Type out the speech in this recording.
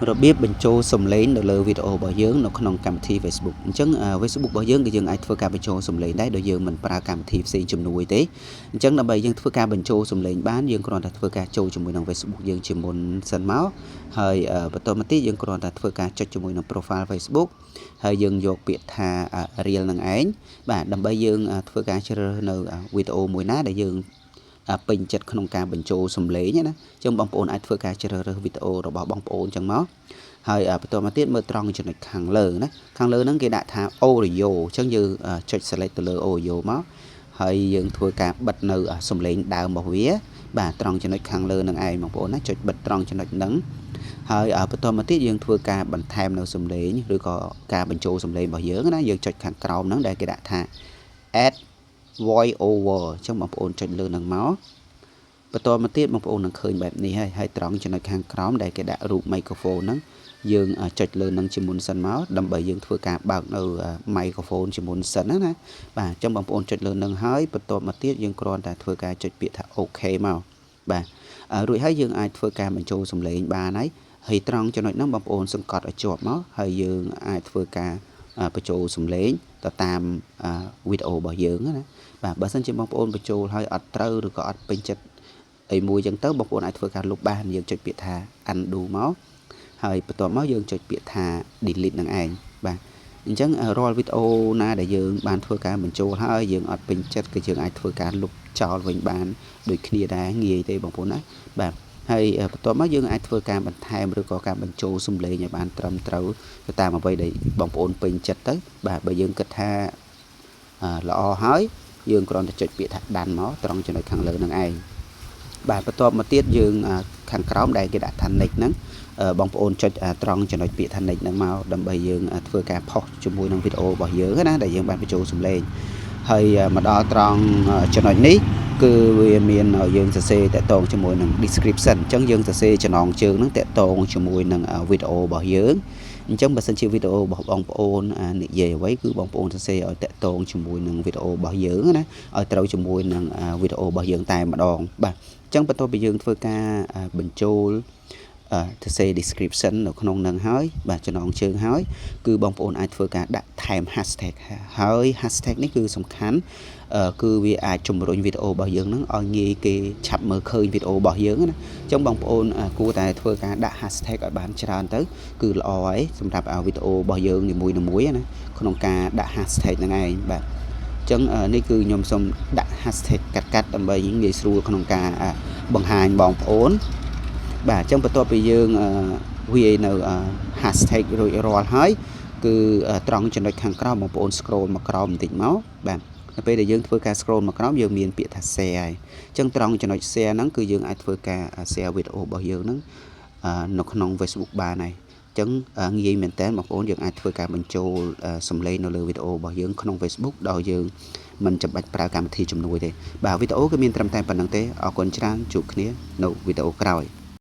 របៀបបញ្ចូលសំឡេងនៅលើវីដេអូរបស់យើងនៅក្នុងកម្មវិធី Facebook អញ្ចឹង Facebook របស់យើងគឺយើងអាចធ្វើការបញ្ចូលសំឡេងដែរដោយយើងមិនប្រើកម្មវិធីផ្សេងជំនួយទេអញ្ចឹងដើម្បីយើងធ្វើការបញ្ចូលសំឡេងបានយើងគ្រាន់តែធ្វើការចូលជាមួយនឹង Facebook យើងជាមុនសិនមកហើយបន្តមកទៀតយើងគ្រាន់តែធ្វើការចុចជាមួយនឹង profile Facebook ហើយយើងយកពាក្យថា reel នឹងឯងបាទដើម្បីយើងធ្វើការជ្រើសរើសនៅវីដេអូមួយណាដែលយើងពេញចិត្តក្នុងការបញ្ចូលសំឡេងណាអញ្ចឹងបងប្អូនអាចធ្វើការជ្រើសរើសវីដេអូរបស់បងប្អូនអញ្ចឹងមកហើយបន្តមកទៀតមើលត្រង់ចំណុចខាងលើណាខាងលើហ្នឹងគេដាក់ថា audio អញ្ចឹងយើងចុច select ទៅលើ audio មកហើយយើងធ្វើការបិទនៅសំឡេងដើមរបស់វាបាទត្រង់ចំណុចខាងលើនឹងឯងបងប្អូនណាចុចបិទត្រង់ចំណុចហ្នឹងហើយបន្តមកទៀតយើងធ្វើការបន្ថែមនៅសំឡេងឬក៏ការបញ្ចូលសំឡេងរបស់យើងណាយើងចុចខាងក្រោមហ្នឹងដែលគេដាក់ថា add voice over អញ្ចឹងបងប្អូនចុចលើនឹងមកបន្តមកទៀតបងប្អូននឹងឃើញបែបនេះហើយហើយត្រង់ចំណុចខាងក្រោមដែលគេដាក់រូប microphone ហ្នឹងយើងចុចលើនឹងជាមុនសិនមកដើម្បីយើងធ្វើការបើកនៅ microphone ជាមុនសិនណាណាបាទអញ្ចឹងបងប្អូនចុចលើនឹងហើយបន្ទាប់មកទៀតយើងគ្រាន់តែធ្វើការចុចពាក្យថា OK មកបាទរួចហើយយើងអាចធ្វើការបញ្ចូលសំឡេងបានហើយហើយត្រង់ចំណុចហ្នឹងបងប្អូនសង្កត់ឲ្យជាប់មកហើយយើងអាចធ្វើការបញ្ចូលសំឡេងទៅតាមវីដេអូរបស់យើងណាបាទបើសិនជាបងប្អូនបញ្ចូលហើយអត់ត្រូវឬក៏អត់ពេញចិត្តអីមួយចឹងទៅបងប្អូនអាចធ្វើការលុបបានយើងចុចពាក្យថា undo មកហើយបន្ទាប់មកយើងចុចពាក្យថា delete នឹងឯងបាទអញ្ចឹងរាល់វីដេអូណាដែលយើងបានធ្វើការបញ្ចូលហើយយើងអត់ពេញចិត្តគឺយើងអាចធ្វើការលុបចោលវិញបានដូចគ្នាដែរងាយទេបងប្អូនណាបាទហើយបន្ទាប់មកយើងអាចធ្វើការបន្ថែមឬក៏ការបញ្ចូលសំឡេងឲ្យបានត្រឹមត្រូវទៅតាមអ្វីដែលបងប្អូនពេញចិត្តទៅបាទបើយើងគិតថាល្អហើយយើងគ្រាន់តែចុចពាក្យថា done មកត្រង់ចំណុចខាងលើនឹងឯងបាទបន្ទាប់មកទៀតយើងខាងក្រោមដែលគេដាក់ថា next ហ្នឹងបងប្អូនចុចត្រង់ចំណុចពាក្យថា next ហ្នឹងមកដើម្បីយើងធ្វើការផុសជាមួយនឹងវីដេអូរបស់យើងណាដែលយើងបានបញ្ចូលសំឡេងហើយមកដល់ត្រង់ចំណុចនេះគឺវាមានយើងសរសេរតាក់ទងជាមួយនឹង description អញ្ចឹងយើងសរសេរចំណងជើងហ្នឹងតាក់ទងជាមួយនឹងវីដេអូរបស់យើងអញ្ចឹងបើសិនជាវីដេអូរបស់បងប្អូននិយាយអ្វីគឺបងប្អូនសរសេរឲ្យតាក់ទងជាមួយនឹងវីដេអូរបស់យើងណាឲ្យត្រូវជាមួយនឹងវីដេអូរបស់យើងតែម្ដងបាទអញ្ចឹងបន្ទាប់ពីយើងធ្វើការបញ្ចូលសរសេរ description នៅក្នុងនឹងហើយបាទចំណងជើងហើយគឺបងប្អូនអាចធ្វើការដាក់ថែម hashtag ហើយ hashtag នេះគឺសំខាន់គឺវាអាចជំរុញវីដេអូរបស់យើងនឹងឲ្យងាយគេឆាប់មើលឃើញវីដេអូរបស់យើងណាអញ្ចឹងបងប្អូនគួរតែធ្វើការដាក់ hashtag ឲ្យបានច្រើនទៅគឺល្អហើយសម្រាប់វីដេអូរបស់យើងនីមួយៗណាក្នុងការដាក់ hashtag ហ្នឹងឯងបាទអញ្ចឹងនេះគឺខ្ញុំសូមដាក់ hashtag កាត់កាត់ដើម្បីងាយស្រួលក្នុងការបង្ហាញបងប្អូនបាទអញ្ចឹងបន្ទាប់ពីយើងវាយនៅ hashtag រួចរាល់ហើយគឺត្រង់ចំណុចខាងក្រោមបងប្អូន scroll មកក្រោមបន្តិចមកបាទនៅពេលដែលយើងធ្វើការ scroll មកក្រោមយើងមានពាក្យថា share ហើយអញ្ចឹងត្រង់ចំណុច share ហ្នឹងគឺយើងអាចធ្វើការ share វីដេអូរបស់យើងហ្នឹងនៅក្នុង Facebook បានហើយអញ្ចឹងងាយមែនតើបងប្អូនយើងអាចធ្វើការបញ្ចូលសំឡេងនៅលើវីដេអូរបស់យើងក្នុង Facebook ដោយយើងមិនចាំបាច់ប្រើកម្មវិធីជំនួយទេបាទវីដេអូគឺមានត្រឹមតែប៉ុណ្ណឹងទេអរគុណច្រើនជួបគ្នានៅវីដេអូក្រោយ។